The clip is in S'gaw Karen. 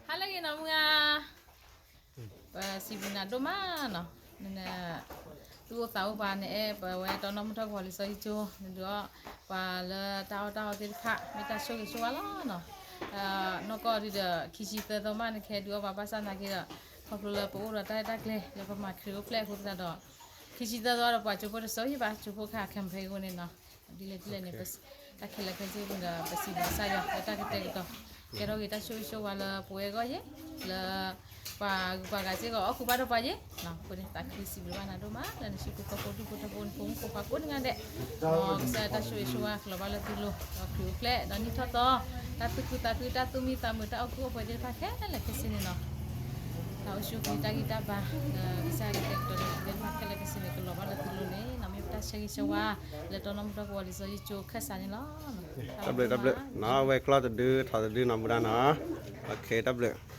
ဟါလၢအဂ့ၤနီၤမုၢ်ဂၤ, ပစံးဘျုးနၤဒိၣ်မးနီၤ, န သူၣ်အိၣ်သးအိၣ်ပှၤ နအဲၣ်ပဝဲတီနီၣ်မုၢ်ထီၣ်ကဝီၤလံာ်စီဆှံကၠိ, နဒုးအီၣ်ပှၤလၢတၢ်အီၣ်တၢ်အီသ့ၣ်တဖၣ် မ့ၢ်တၢ်ဆိၣ်ဂ့ၤဆိၣ်ဝါလီၤနီၤ. နီၢ်ကီၢ်ဒုဒီး ခံဆံသၢသီမး နကဟဲဒုးအီၣ်ပှၤဘၣ်ဆၣ်နာ်က့ဒီး ခီဖျိလၢပအိၣ်ဒီးတၢ်ရဲၣ်တၢ်ကျဲၤလၢပမၤခရံာ်အိၣ်ဖျဲၣ်အဃိသတးဒီး ခံဆံသီဒီးပှၤကၠိဖိတစိၤယံၤဘၣ်, ကၠိဖိခါခဲမုၢ်ဖဲအံၤအဃိန့ၣ်နီၤ, ဒ်လဲၣ်ဒ်လဲၣ်န့ၣ် တၢ်ခဲလၢာ်ခဲဆ့န့ၣ်ဒီး ပစံးဘျုးကစၢ်ယွၤလၢတၢ်ကတဲာ်ကတီၤ ကဲထီၣ်က့ၤတၢ်ဆိၣ်ဂ့ၤဆိၣ်ဝါလၢပဝဲအဂီၢ်ယ့ၣ်, လၢပှၤဂုၤပှၤဂၤစ့ၢ်ကီး အီၣ်ကူဘၣ်ဒီးပှၤယ့ၣ်. အဃိန့ၣ် သးခုစံးဘျုးဘၣ်နၤဒိၣ်မး လၢနဟံၣ်ဖိဃီဖိဒူၣ်ဖိထၢဖိ နဖိမုၣ်ဖိခွါကိးနံၤဒဲး, မ်ကစၢ်ယွၤတၢ်ဆိၣ်ဂ့ၤဆိၣ်ဝါကလီၤဘၣ်လၢသုလိၤ ဒီးခရံာ်အိၣ်ဖျဲၣ် ဒီးနံၣ်ထီၣ်သီ တၢ်သူၣ်ခုသးခု တၢ်သူၣ်မံသးမုာ် တၢ်အိၣ်ကူအိၣ်ပှဲၤသ့ၣ်တဖၣ်ခဲလၢာ်ခဲဆ့န့ၣ်နီၤ, တၢ်အိၣ်ဆူၣ်အိၣ်ချ့တၢ်ဂံၢ်တၢ်ဘါ ဒီးကစၢ်ယွၤကတဲာ်ကတီၤလၢသ့ၣ်တဖၣ်ခဲလၢာ်ခဲဆ့န့ၣ် ကလီၤဘၣ်လၢသုလိၤန့ၣ်နီၤ, မ့ၢ်ပတၢ်ဆၢဂ့ၤဆၢဝါ လၢတီနီၣ်မုၢ်ထီၣ်ကဝီၤလံာ်စီဆှံကၠိခၢၣ်စးန့ၣ်လီၤ. တၢ်ဘျုးတၢ်ဘျုးနီၤ, အဝဲကျီၢ်တဒုထီၣ်တဒုနီၤမူဒါနီၤ, အခဲတၢ်ဘျုး